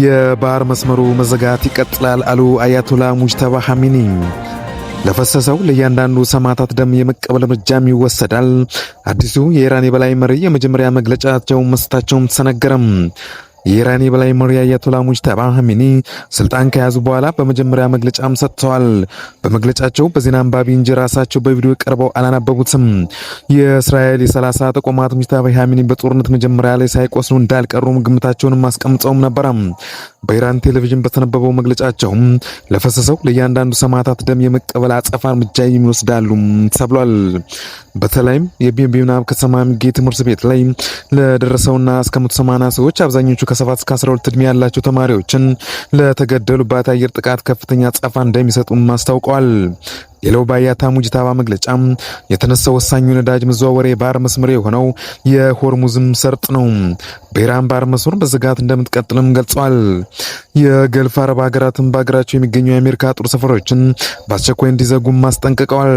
የባህር መስመሩ መዘጋት ይቀጥላል አሉ አያቶላ ሙጅተባ ሐሚኒ። ለፈሰሰው ለእያንዳንዱ ሰማዕታት ደም የመቀበል እርምጃም ይወሰዳል። አዲሱ የኢራን የበላይ መሪ የመጀመሪያ መግለጫቸው መስጠታቸውም ተነገረም። የኢራን የበላይ መሪ አያቶላ ሙጅተባ ሐሚኒ ስልጣን ከያዙ በኋላ በመጀመሪያ መግለጫም ሰጥተዋል። በመግለጫቸው በዜና አንባቢ እንጂ ራሳቸው በቪዲዮ ቀርበው አላነበቡትም። የእስራኤል የ30 ተቋማት ሙጅተባ ሐሚኒ በጦርነት መጀመሪያ ላይ ሳይቆስሉ እንዳልቀሩም ግምታቸውንም አስቀምጠውም ነበረ። በኢራን ቴሌቪዥን በተነበበው መግለጫቸው ለፈሰሰው ለእያንዳንዱ ሰማዕታት ደም የመቀበል አጸፋ እርምጃ የሚወስዳሉ ተብሏል። በተለይም የቢቢናብ ከተማ የሚገኝ ትምህርት ቤት ላይ ለደረሰውና እስከ 180 ሰዎች አብዛኞቹ ከ7 እስከ 12 ዕድሜ ያላቸው ተማሪዎችን ለተገደሉባት አየር ጥቃት ከፍተኛ አጸፋ እንደሚሰጡም አስታውቀዋል። ሌላው በአያታ ሙጅታባ መግለጫ የተነሳው ወሳኙ ነዳጅ መዘዋወሪያ የባህር መስመር የሆነው የሆርሙዝም ሰርጥ ነው። በኢራን ባህር መስመር በስጋት እንደምትቀጥልም ገልጸዋል። የገልፍ አረብ ሀገራትም በሀገራቸው የሚገኙ የአሜሪካ ጦር ሰፈሮችን በአስቸኳይ እንዲዘጉም አስጠንቅቀዋል።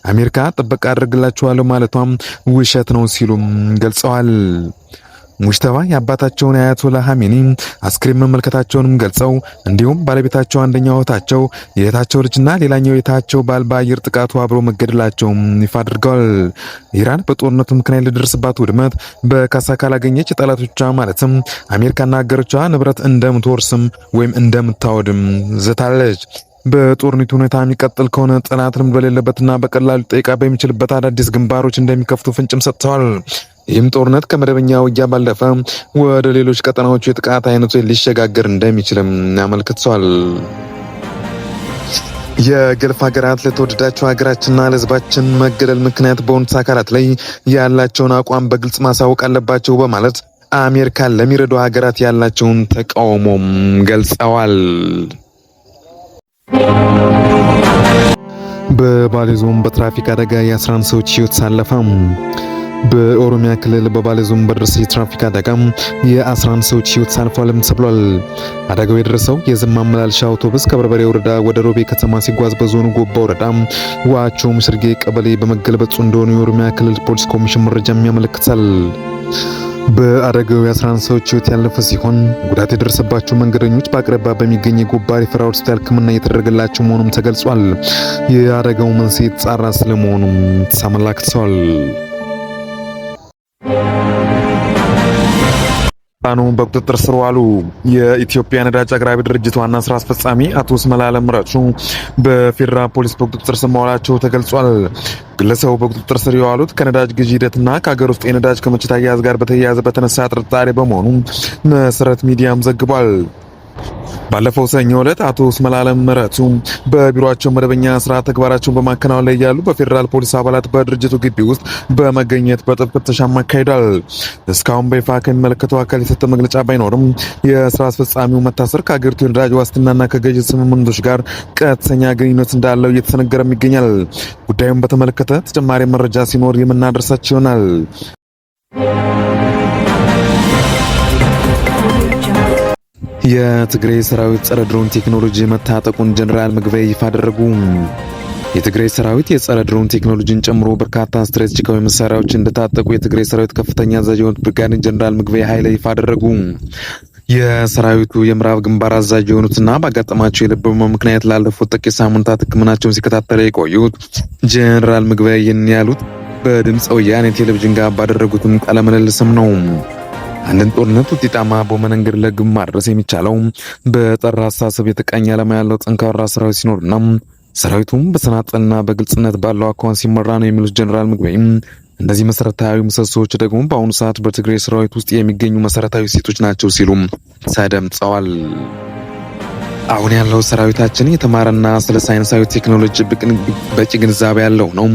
አሜሪካ ጥበቃ አድርግላችኋለሁ ማለቷም ውሸት ነው ሲሉም ገልጸዋል። ሙጅተባ የአባታቸውን የአያቶላ ሐሜኒ አስክሬን መመልከታቸውንም ገልጸው እንዲሁም ባለቤታቸው አንደኛው እህታቸው የእህታቸው ልጅና ሌላኛው የእህታቸው ባል በአየር ጥቃቱ አብሮ መገደላቸውም ይፋ አድርገዋል። ኢራን በጦርነቱ ምክንያት ለደረሰባት ውድመት በካሳ ካላገኘች ጠላቶቿ ማለትም አሜሪካና አጋሮቿ ንብረት እንደምትወርስም ወይም እንደምታወድም ዝታለች። በጦርነቱ ሁኔታ የሚቀጥል ከሆነ ጠላት ልምድ በሌለበትና በቀላሉ ሊጠቃ በሚችልበት አዳዲስ ግንባሮች እንደሚከፍቱ ፍንጭም ሰጥተዋል። ይህም ጦርነት ከመደበኛ ውጊያ ባለፈ ወደ ሌሎች ቀጠናዎች የጥቃት አይነቶች ሊሸጋገር እንደሚችልም አመልክተዋል። የገልፍ ሀገራት ለተወደዳቸው ሀገራችንና ለሕዝባችን መገደል ምክንያት በሆኑት አካላት ላይ ያላቸውን አቋም በግልጽ ማሳወቅ አለባቸው በማለት አሜሪካን ለሚረዱ ሀገራት ያላቸውን ተቃውሞም ገልጸዋል። በባሌ ዞን በትራፊክ አደጋ የ11 ሰዎች ሕይወት አለፈ። በኦሮሚያ ክልል በባሌ ዞን በደረሰ የትራፊክ አደጋ የ11 ሰዎች ሕይወት አልፏልም ተብሏል። አደጋው የደረሰው የህዝብ ማመላለሻ አውቶቡስ ከበርበሬ ወረዳ ወደ ሮቤ ከተማ ሲጓዝ በዞኑ ጎባ ወረዳ ዋቾ ምስርጌ ቀበሌ በመገልበጡ እንደሆነ የኦሮሚያ ክልል ፖሊስ ኮሚሽን መረጃም ያመለክታል። በአደጋው የ11 ሰዎች ሕይወት ያለፈ ሲሆን ጉዳት የደረሰባቸው መንገደኞች በአቅራቢያ በሚገኝ የጎባ ሪፈራል ሆስፒታል ሕክምና እየተደረገላቸው መሆኑም ተገልጿል። የአደጋው መንስኤ የተጣራ ስለመሆኑም ተመላክቷል። ጣኑ በቁጥጥር ስር ዋሉ። የኢትዮጵያ ነዳጅ አቅራቢ ድርጅት ዋና ስራ አስፈጻሚ አቶ እስመለዓለም ምህረቱ በፌዴራል ፖሊስ በቁጥጥር ስር መዋላቸው ተገልጿል። ግለሰቡ በቁጥጥር ስር የዋሉት ከነዳጅ ግዢ ሂደትና ከሀገር ውስጥ የነዳጅ ክምችት አያያዝ ጋር በተያያዘ በተነሳ ጥርጣሬ በመሆኑ መሰረት ሚዲያም ዘግቧል። ባለፈው ሰኞ ዕለት አቶ እስመለዓለም ምህረቱ በቢሮአቸው መደበኛ ስራ ተግባራቸውን በማከናወን ላይ ያሉ በፌዴራል ፖሊስ አባላት በድርጅቱ ግቢ ውስጥ በመገኘት በጥብቅ ፍተሻም አካሂዷል። እስካሁን በይፋ ከሚመለከተው አካል የሰጠ መግለጫ ባይኖርም የስራ አስፈጻሚው መታሰር ከሀገሪቱ የነዳጅ ዋስትናና ከገዢ ስምምነቶች ጋር ቀጥተኛ ግንኙነት እንዳለው እየተነገረም ይገኛል። ጉዳዩን በተመለከተ ተጨማሪ መረጃ ሲኖር የምናደርሳቸው ይሆናል። የትግራይ ሰራዊት ጸረ ድሮን ቴክኖሎጂ መታጠቁን ጀነራል ምግበይ ይፋ አደረጉ። የትግራይ ሰራዊት የጸረ ድሮን ቴክኖሎጂን ጨምሮ በርካታ ስትራቴጂካዊ መሳሪያዎች እንደታጠቁ የትግራይ ሰራዊት ከፍተኛ አዛዥ የሆኑት ብርጋዴር ጀነራል ምግበይ ኃይለ ይፋ አደረጉ። የሰራዊቱ የምዕራብ ግንባር አዛዥ የሆኑትና ባጋጠማቸው የልብ ህመም ምክንያት ላለፉት ጥቂት ሳምንታት ሕክምናቸውን ሲከታተሉ የቆዩት ጀነራል ምግበይ ይህን ያሉት በድምፀ ወያኔ ቴሌቪዥን ጋር ባደረጉትም ቃለ ምልልስም ነው። አንድን ጦርነት ውጤታማ በሆነ መንገድ ለግብ ማድረስ የሚቻለው በጠራ አስተሳሰብ የተቃኘ ዓላማ ያለው ጠንካራ ሰራዊት ሲኖርና ሰራዊቱም በተናጠልና በግልጽነት ባለው አኳኋን ሲመራ ነው የሚሉት ጀነራል ምግበይ እነዚህ መሰረታዊ ምሰሶዎች ደግሞ በአሁኑ ሰዓት በትግራይ ሰራዊት ውስጥ የሚገኙ መሰረታዊ እሴቶች ናቸው ሲሉም ተደምጸዋል። አሁን ያለው ሰራዊታችን የተማረና ስለ ሳይንሳዊ ቴክኖሎጂ በቂ ግንዛቤ ያለው ነው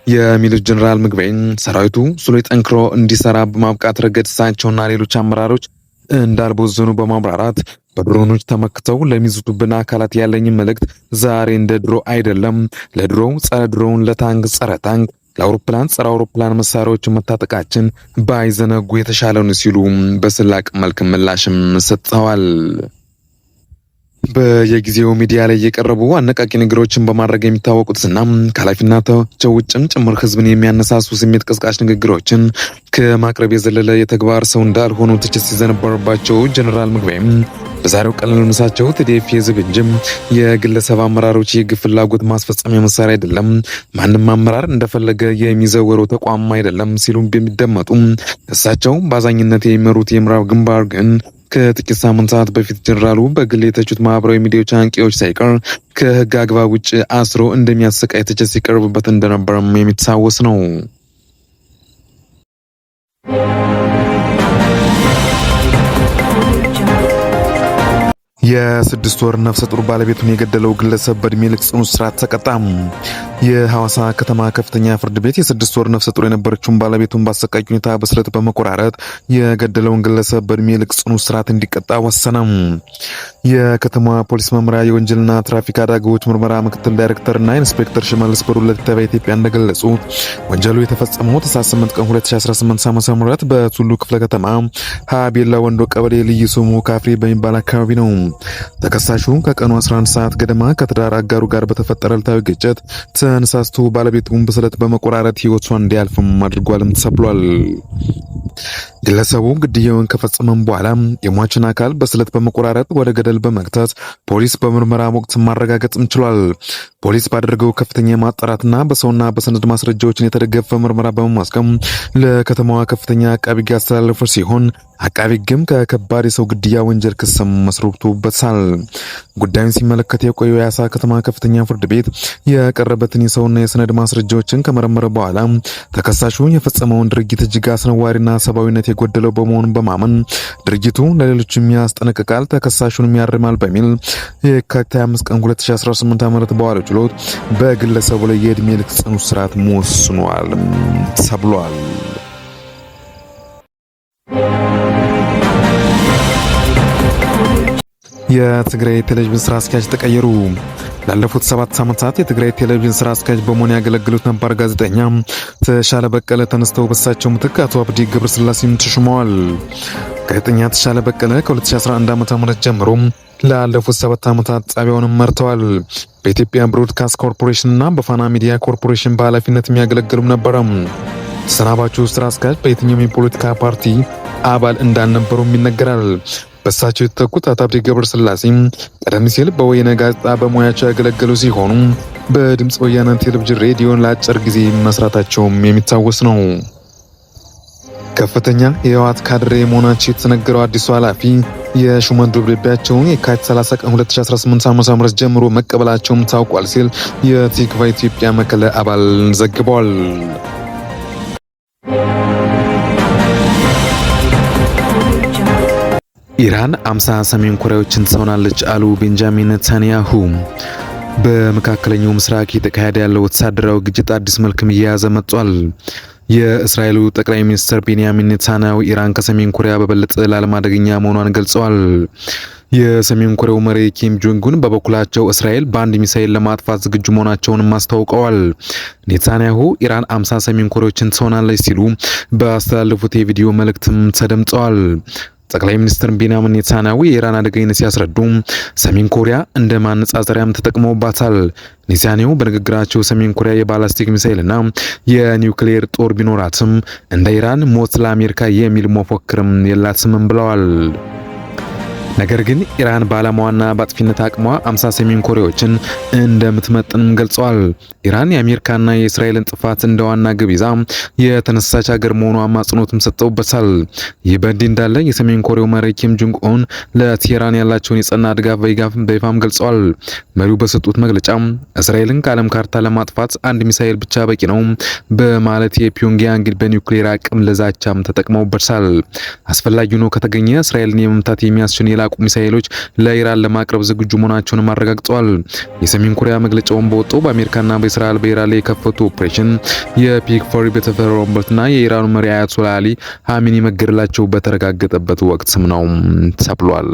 የሚሉት ጀነራል ምግበይ ሰራዊቱ ስሎ ጠንክሮ እንዲሰራ በማብቃት ረገድ እሳቸውና ሌሎች አመራሮች እንዳልቦዘኑ በማብራራት በድሮኖች ተመክተው ለሚዝቱብን አካላት ያለኝ መልእክት ዛሬ እንደ ድሮ አይደለም። ለድሮው ጸረ ድሮውን፣ ለታንክ ጸረ ታንክ፣ ለአውሮፕላን ጸረ አውሮፕላን መሳሪያዎች መታጠቃችን ባይዘነጉ የተሻለ ነው ሲሉ በስላቅ መልክ ምላሽም ሰጥተዋል። በየጊዜው ሚዲያ ላይ የቀረቡ አነቃቂ ንግግሮችን በማድረግ የሚታወቁትና ከኃላፊነታቸው ውጭም ጭምር ህዝብን የሚያነሳሱ ስሜት ቀስቃሽ ንግግሮችን ከማቅረብ የዘለለ የተግባር ሰው እንዳልሆኑ ትችት ሲዘነበርባቸው ጀነራል ምግበይም በዛሬው ቃለ ምልልሳቸው TDF የህዝብ እንጂ የግለሰብ አመራሮች የግፍ ፍላጎት ማስፈጸሚያ መሳሪያ አይደለም፣ ማንም አመራር እንደፈለገ የሚዘወረው ተቋም አይደለም ሲሉ ቢደመጡም፣ እሳቸው በአዛኝነት የሚመሩት የምዕራብ ግንባር ግን ከጥቂት ሳምንታት በፊት ጀነራሉ በግል የተቹት ማህበራዊ ሚዲያዎች አንቂዎች ሳይቀር ከህግ አግባብ ውጭ አስሮ እንደሚያሰቃይ ትችት ሲቀርብበት እንደነበረም የሚታወስ ነው። የ6 ወር ነፍሰ ጡር ባለቤቱን የገደለው ግለሰብ በእድሜ ልክ ጽኑ እስራት ተቀጣ። የሐዋሳ ከተማ ከፍተኛ ፍርድ ቤት የ6 ወር ነፍሰ ጡር የነበረችውን ባለቤቱን በአሰቃቂ ሁኔታ በስለት በመቆራረጥ የገደለውን ግለሰብ በእድሜ ልክ ጽኑ እስራት እንዲቀጣ ወሰነ። የከተማዋ ፖሊስ መምሪያ የወንጀልና ትራፊክ አደጋዎች ምርመራ ምክትል ዳይሬክተርና ኢንስፔክተር ሽመልስ ብሩ ለቲክቫህ ኢትዮጵያ እንደገለጹት፣ ወንጀሉ የተፈጸመው ታህሳስ 8 ቀን 2018 ዓ.ም በቱሉ ክፍለ ከተማ ሀቤላ ወንዶ ቀበሌ ልዩ ስሙ ካፍሬ በሚባል አካባቢ ነው። ተከሳሹ ከቀኑ 11 ሰዓት ገደማ ከትዳር አጋሩ ጋር በተፈጠረ ዕለታዊ ግጭት ተነሳስቶ ባለቤቱን በስለት በመቆራረጥ ሕይወቷን እንዲያልፍም አድርጓልም ተብሏል። ግለሰቡ ግድያውን ከፈጸመም በኋላ የሟችን አካል በስለት በመቆራረጥ ወደ ገደል በመክተት ፖሊስ በምርመራ ወቅት ማረጋገጥም ችሏል። ፖሊስ ባደረገው ከፍተኛ ማጣራትና በሰውና በሰነድ ማስረጃዎችን የተደገፈ ምርመራ በመመዝገብ ለከተማዋ ከፍተኛ አቃቢ ሕግ ያስተላለፈ ሲሆን፣ አቃቢ ሕግም ከከባድ የሰው ግድያ ወንጀል ክስም መስርቶበታል። ጉዳዩን ሲመለከት የቆየው የሐዋሳ ከተማ ከፍተኛ ፍርድ ቤት የቀረበትን የሰውና የሰነድ ማስረጃዎችን ከመረመረ በኋላ ተከሳሹ የፈጸመውን ድርጊት እጅግ አስነዋሪና ሰብአዊነት የጎደለው በመሆኑን በማመን ድርጊቱ ለሌሎችም ያስጠነቅቃል፣ ተከሳሹንም ያርማል በሚል የካቲት 25 ቀን 2018 ዓ.ም በዋለው ችሎት በግለሰቡ ላይ የእድሜ ልክ ጽኑ እስራት ወስኗል ተብሏል። የትግራይ ቴሌቪዥን ስራ አስኪያጅ ተቀየሩ። ላለፉት 7 ዓመታት የትግራይ ቴሌቪዥን ስራ አስኪያጅ በመሆን ያገለገሉት ነባር ጋዜጠኛ ተሻለ በቀለ ተነስተው በሳቸው ምትክ አቶ አብዲ ገብረስላሴም ተሹመዋል። ጋዜጠኛ ተሻለ በቀለ ከ2011 ዓ.ም ጀምሮ ላለፉት 7 ዓመታት ጣቢያውንም መርተዋል። በኢትዮጵያ ብሮድካስት ኮርፖሬሽን እና በፋና ሚዲያ ኮርፖሬሽን በኃላፊነት የሚያገለግሉም ነበረ። ተሰናባቹ ስራ አስኪያጅ በየትኛውም የፖለቲካ ፓርቲ አባል እንዳልነበሩም ይነገራል። በእሳቸው የተተኩት አቶ አብዲ ገብረስላሴ ቀደም ሲል በወይነ ጋዜጣ በሙያቸው ያገለገሉ ሲሆኑ፣ በድምፅ ወያነ ቴሌቪዥን ሬዲዮን ለአጭር ጊዜ መስራታቸውም የሚታወስ ነው። ከፍተኛ የህወሓት ካድሬ መሆናቸው የተነገረው አዲሱ ኃላፊ የሹመት ደብዳቤያቸውን የካቲት 30 ቀን 2018 ዓ.ም ጀምሮ መቀበላቸውም ታውቋል ሲል የቲክቫህ ኢትዮጵያ መቀለ አባል ዘግቧል። ኢራን 50 ሰሜን ኮሪያዎችን ትሆናለች አሉ ቤንጃሚን ኔታንያሁ። በመካከለኛው ምስራቅ እየተካሄደ ያለው ወታደራዊ ግጭት አዲስ መልክም እየያዘ መጥቷል። የእስራኤሉ ጠቅላይ ሚኒስትር ቤንያሚን ኔታንያሁ ኢራን ከሰሜን ኮሪያ በበለጠ ለዓለም አደገኛ መሆኗን ገልጸዋል። የሰሜን ኮሪያው መሪ ኪም ጆንግ ኡን በበኩላቸው እስራኤል በአንድ ሚሳኤል ለማጥፋት ዝግጁ መሆናቸውንም አስታውቀዋል። ኔታንያሁ ኢራን 50 ሰሜን ኮሪያዎችን ትሆናለች ሲሉ ባስተላለፉት የቪዲዮ መልእክትም ተደምጠዋል። ጠቅላይ ሚኒስትር ቤንያሚን ኔታንያሁ የኢራን አደገኝነት ሲያስረዱ ሰሜን ኮሪያ እንደ ማነጻጸሪያም ተጠቅመውባታል። ኔታንያሁ በንግግራቸው ሰሜን ኮሪያ የባላስቲክ ሚሳኤልና የኒውክሌር ጦር ቢኖራትም እንደ ኢራን ሞት ለአሜሪካ የሚል መፎክርም የላትም ብለዋል። ነገር ግን ኢራን በዓላማዋና በአጥፊነት አቅሟ 50 ሰሜን ኮሪያዎችን እንደምትመጥንም ገልጸዋል። ኢራን የአሜሪካና የእስራኤልን ጥፋት እንደ ዋና ግብ ይዛ የተነሳች ሀገር መሆኗ አጽንኦትም ሰጥተውበታል። ይህ በእንዲህ እንዳለ የሰሜን ኮሪያው መሪ ኪም ጆንግ ኡን ለቴህራን ያላቸውን የጸና ድጋፍ በይፋም ገልጸዋል። መሪው በሰጡት መግለጫ እስራኤልን ከዓለም ካርታ ለማጥፋት አንድ ሚሳኤል ብቻ በቂ ነው በማለት የፒዮንግያንግን በኒውክሌር አቅም ለዛቻም ተጠቅመውበታል። አስፈላጊ ሆኖ ከተገኘ እስራኤልን የመምታት የሚያስችል የላቁ ሚሳኤሎች ለኢራን ለማቅረብ ዝግጁ መሆናቸውንም አረጋግጠዋል። የሰሜን ኮሪያ መግለጫውን በወጣው በአሜሪካና በእስራኤል በኢራን ላይ የከፈቱ ኦፕሬሽን የፒክ ፎሪ በተፈረመበትና የኢራኑ መሪ አያቶላ አሊ ሀሚኒ መገደላቸው በተረጋገጠበት ወቅትም ነው ተብሏል።